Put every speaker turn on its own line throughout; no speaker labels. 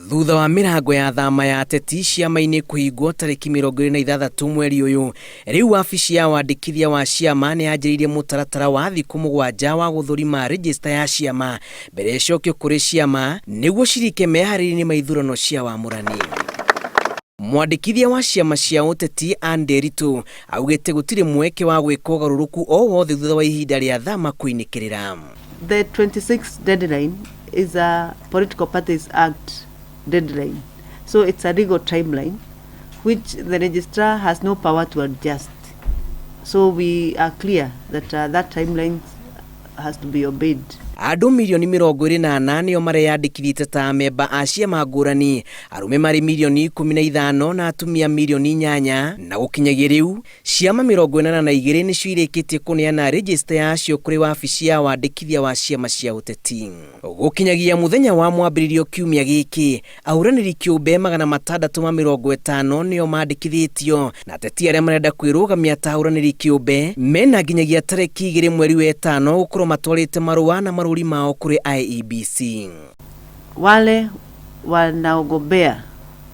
Thutha wa mĩrango ya thama ya ateti ciama-inĩ kũhingwo tarĩki 26 mweri ũyũ, rĩu wabici ya wandĩkithia wa ciama nĩ yanjĩrĩirie mũtaratara wa thikũ 7 wa gũthũrima rĩjĩsta ya ciama mbere ĩcokio kũrĩ ciama nĩguo cirike meharĩria-inĩ ma ithurano cia wamũrani. Mwandĩkithia wa ciama cia ũteti Ann Nderitu augĩte gũtirĩ mweke wa gwĩka ũgarũrũku o wothe thutha wa ihinda rĩa thama kũinĩkĩrĩra.
The 26th deadline is a Political Parties Act deadline. So it's a legal timeline which the registrar has no power to adjust. So we are clear that that timeline has to be obeyed.
Andũ mirioni 24 nĩo mareyandĩkithĩtie ta amemba a ciama ngũrani, arũme marĩ mirioni 15 na atumia mirioni 8, na gũkinyagia rĩu ciama 82 nĩcio irĩkĩtie kũneana rĩjĩsta yacio kũrĩ wabici ya wandĩkithia wa ciama cia ũteti. Gũkinyagia mũthenya wa mwambĩrĩrio kiumia gĩkĩ, ahũranĩri kĩũmbe 650 nĩo mandĩkithĩtio, na ateti arĩa marenda kwĩrũgamia ta ahũranĩri kĩũmbe mena nginyagia tarĩki 2 mweri wa ĩtano gũkorwo matwarĩte marũa na marũri mao kũrĩ IEBC.
Wale wanaogombea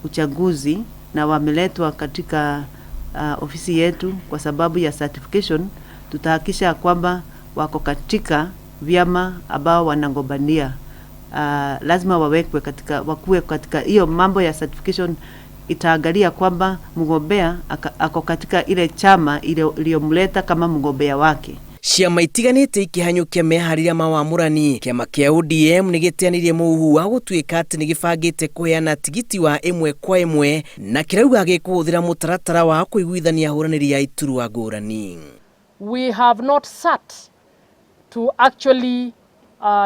uchaguzi na wameletwa katika ofisi yetu kwa sababu ya certification, tutahakikisha kwamba wako katika vyama ambao wanagombania. Lazima wawekwe katika, wakuwe katika hiyo mambo ya certification. Itaangalia kwamba mgombea ako katika ile chama iliyomleta kama mgombea wake.
Ciama itiganĩte ikĩhanyũkia meharĩria ma wamũrani, kĩama kĩa ODM nĩ gĩteanĩirie mũhuhu wa gũtuĩka atĩ nĩ gĩbangĩte kũheana tigiti wa ĩmwe kwa ĩmwe na kĩrauga gĩkũhũthĩra mũtaratara wa kũiguithania ahũranĩri a iturwa ngũrani.
We have not sat to actually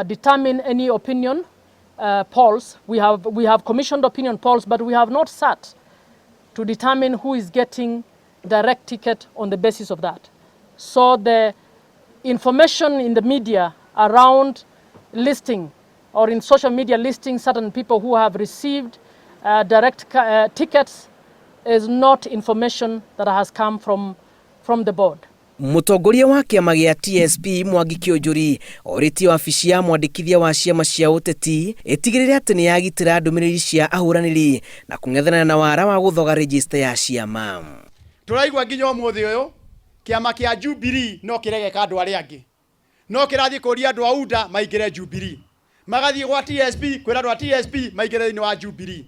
determine any opinion polls. We have commissioned opinion polls, but we have not sat to determine who is getting direct ticket on the basis of that. So the information in the media around listing or in social media listing certain people who have received direct tickets is not information that has come from the board.
Mũtongoria wa kĩama gĩa TSP Mwangi Kĩũnjũri orĩtie wabici ya mwandĩkithia wa ciama cia ũteti ĩtigĩrĩre atĩ nĩ yagitĩra ndũmĩrĩri cia ahũranĩri na kũng'ethanĩra na wara wa gũthoga rĩjĩsta ya ciama.
Tũraigua nginya ũmũthĩ ũyũ kĩama kĩa Jubilee no kĩregeka andũ arĩa angĩ, no kĩrathiĩ kũria andũ a UDA maingĩre Jubilee, magathiĩ gwa TSP kwĩra andũ a TSP maingĩre thĩinĩ wa Jubilee.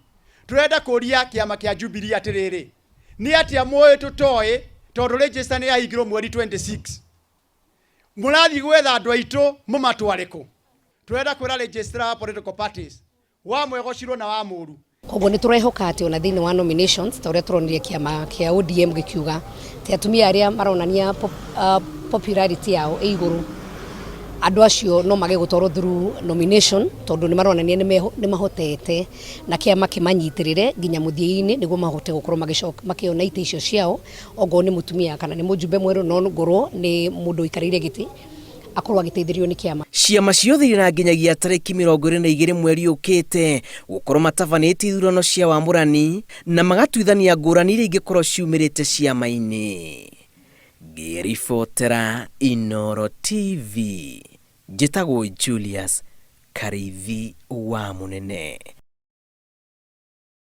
Tũrenda kũria kĩama kĩa Jubilee atĩrĩrĩ, nĩ atĩa mũĩ tũtoĩ? Tondũ register nĩ yahingirwo mweri 26, mũrathiĩ gwetha andũ aitũ mũmatware kũ? Tũrenda kwĩra registrar wa political parties wa mwegocirwo na wa mũru.
Koguo nĩ tũrehoka atĩ ona thĩinĩ wa nominations, ta ũrĩa tũronire kĩama kĩa ODM gĩkiuga atĩ atumia arĩa maronania popularity yao ĩ igũrũ, andũ acio no mage gũtwarwo through nomination, tondũ nĩ maronania nĩ mahotete na kĩama kĩmanyitĩrĩre nginya mũthia-inĩ nĩguo mahote gũkorwo makĩona itĩ icio ciao, ongorwo nĩ mũtumia kana nĩ mũjumbe mwerũ, no ngorwo nĩ mũndũ ũikarĩire gĩtĩ akorwo agĩteithĩrĩrio nĩ kĩama.
Ciama ciothe irĩ na nginyagia tarĩki 22 mweri ũkĩte gũkorwo matabanĩtie ithurano cia wamũrani na magatuithania ngũrani iria ingĩkorwo ciumĩrĩte ciama-inĩ. Ngĩribotera Inooro TV, njĩtagwo Julius Karithi wa Mũnene.